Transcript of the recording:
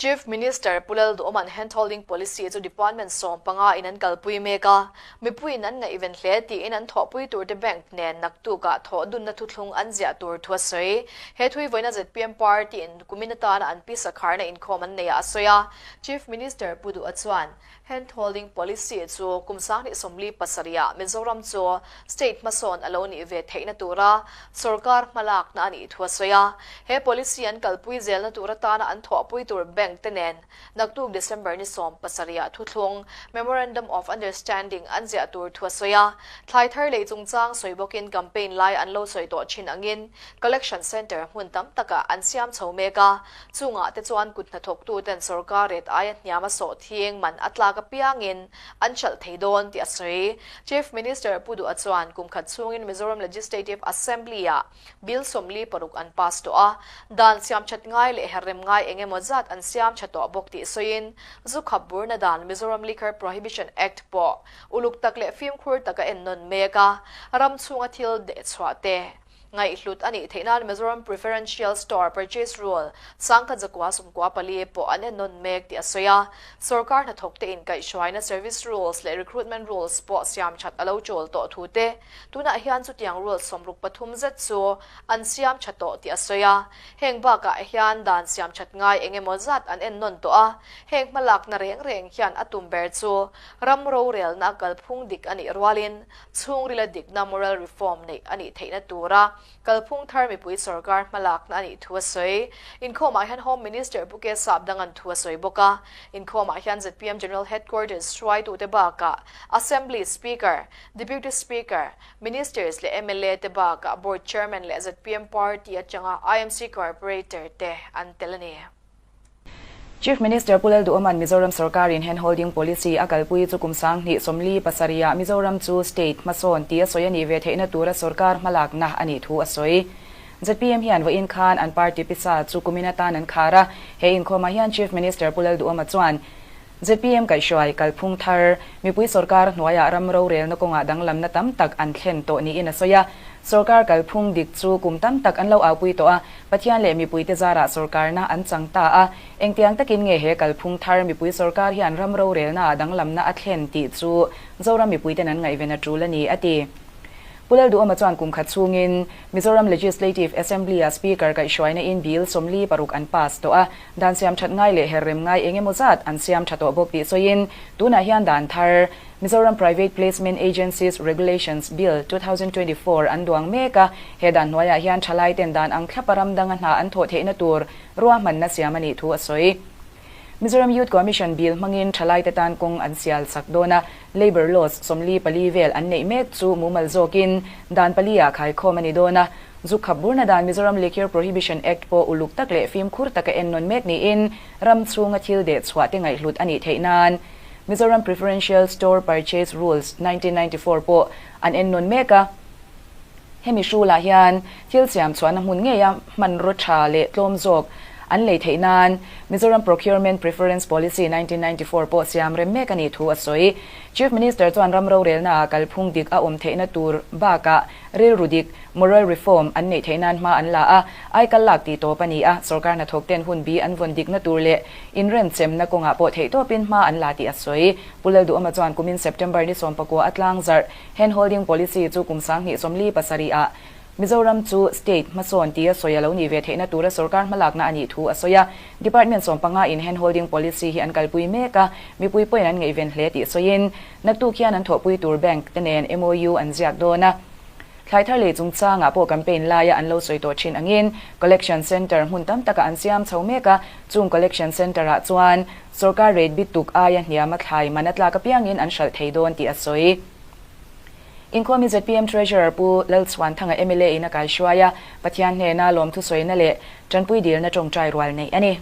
Chief Minister Pu Lalduhawma'n Handholding Policy chu Department 15 in an kalpui mek a, mipuiin an ngaihven hle tiin an thawhpui turte bank nen naktukah thawh dunna thuthlung an ziah tur thu a sawi. He thui vawiina zpm party in kumin atana an pisa kharna inkhawm an neiah a sawi a. Chief Minister Pu Duha chuan Handholding Policy chu kum 2047 ah Mizoram chu state hmasawn a lo nih ve theihna tura sorkar hmalakna a nih thu a sawi a. He policy an kalpui zelna tur atana an thawhpui tur bank te nen naktuk December ni 17 ah thuthlung, Memorandum of Understanding, an ziah tur thu a sawi a. Thlai thar lei chungchang sawi bawkin campaign lai an lo sawi tawh thin angin collection centre hmun tam takah an siam chho mek a. Chungah te chuan kut hnathawktuten sorkar ret aia hniam a sawh thieng man a tlak apiangin an hralh thei dawn tih a sawi. Chief Minister Pu Duha chuan kum khat chhungin Mizoram Legislative Assembly-ah Bill 46 an pass tawh a, dan siam that ngai leh herrem ngai eng emaw zat an siam tha tawh bawk tih sawiin zu khap burna dan Mizoram Liquor Prohibition Act pawh uluk tak leh fimkhur taka ennawn mek a, ram chhunga thil dehchhuah te Ngaihhlut a nih theih nan Mizoram Preferential Store Purchase Rule 1994 pawh an ennawn mek tih a sawi a. Sorkar hnathawkte inkaihhruaina Service Rules leh Recruitment Rules pawh siam that a lo chawl tawh thu te, tunah hian chutiang rules 63 zet chu an siam tha tawh tih a sawi a. Heng bakah hian dan siam that ngai eng emaw zat an ennawn tawh a, heng hmalakna reng reng hian a tum ber chu ram rorelna kalphung dik a nih rualin Chhungrila dikna moral reform neih a nih theihna tura kalphung thar mipui sorkar hmalakna a nih thu a sawi. Inkhawmah hian Home Minister Pu K Sapdanga'n thu a sawi bawk a. Inkhawmah hian zpm General Headquarters hruaitute bakah Assembly Speaker, Deputy Speaker, Ministers leh mla te bakah Board Chairman leh zpm Party atanga IMC Corporator te an tel a ni. Chief Minister Pu Lalduhawma'n Mizoram sorkarin handholding policy a kalpui chu kum 2037 ah Mizoram chu state hmasawn tih a sawi a nih ve theihna tura sorkar hmalakna a nih thu a sawi. Zpm hian vawiin khan an party pisa chu kumin atan an khar a, he inkhawmah hian Chief Minister Pu Lalduhawma chuan zpm kaihhruai kalphung thar mipui sorkar hnuaiah ram rorelna kawngah danglamna tam tak an thlen tawh niin a sawi a. Sorkar kalphung dik chu kum tam tak an lo aupui tawh a, Pathian leh mipuite zarah sorkarna an chang ta a, engtiang takin nge he kalphung thar mipui sorkar hian ram rorelnaah danglamna a thlen tih chu Zoram mipuiten an ngaihven a tul a ni, a ti. Pu Lalduhawma chuan kum khat chhungin Mizoram Legislative Assembly-a Speaker kaihhruaina in Bill 46 an pass tawh a, dan siam that ngai leh herrem ngai eng emaw zat an siam tha tawh bawk tih sawiin tunah hian dan thar Mizoram Private Placement Agencies Regulations Bill 2024 an duang mek a, he dan hnuaiah hian thalaiten dan ang thlapa ram danga hna an thawh theihna tur ruahmanna siam a nih thu a sawi. Mizoram Youth Commission Bill hmangin thalaite tan kawng an sial chak dawn a, Labour Laws 44 vel an neih mek chu mumal zawkin dan pali ah khaikhawm a ni dawn a, zu khap burna dan Mizoram Liquor Prohibition Act pawh uluk tak leh fimkhur taka ennawn mek niin ram chhunga thil dehchhuah te ngaihhlut a nih theih nan Mizoram Preferential Store Purchase Rules 1994 pawh an ennawn mek a. Hemi hrulah hian thil siam chhuahna hmun ngeia hmanraw tha leh tlawm zawk an lei theih nan Mizoram Procurement Preference Policy 1994 pawh siam rem mek a nih thu a sawi. Chief Minister chuan ram rorelnaah kalphung dik a awm theihna tur bakah rilru dik, moral reform, an neih theih nan hma an la a, aikal lak tih tawp a ni a, sorkar hnathawkten hun bi an vawn dikna tur leh inremchemna kawngah pawh theihtawpin hma an la tih a sawi. Pu Lalduhawma chuan kumin September ni 19 a tlangzarh handholding policy chu kum 2037 ah Mizoram chu state hmasawn tia sawi a lo nih ve theihna tura sorkar hmalakna a nih thu a sawi a. Department 15 in handholding policy hi an kalpui mek a, mipui pawhin an ngaihven hle tih sawiin naktuk hian an thawhpui tur bank te nen MOU an ziak dawn a. Thlai thar lei chungchangah pawh campaign laia an lo sawi tawh thin angin collection centre hmun tam takah an siam chho mek a, chung collection centre ah chuan sorkar rate bit tuk aia hniam a thlai man a tlak apiangin an hralh thei dawn tih a sawi. Inkhawmi zpm Treasurer Pu Lalchhuanthanga mla in a kaihruai a, Pathian hnena lawmthu sawina leh tanpui dilna tawngtai rual neih a ni.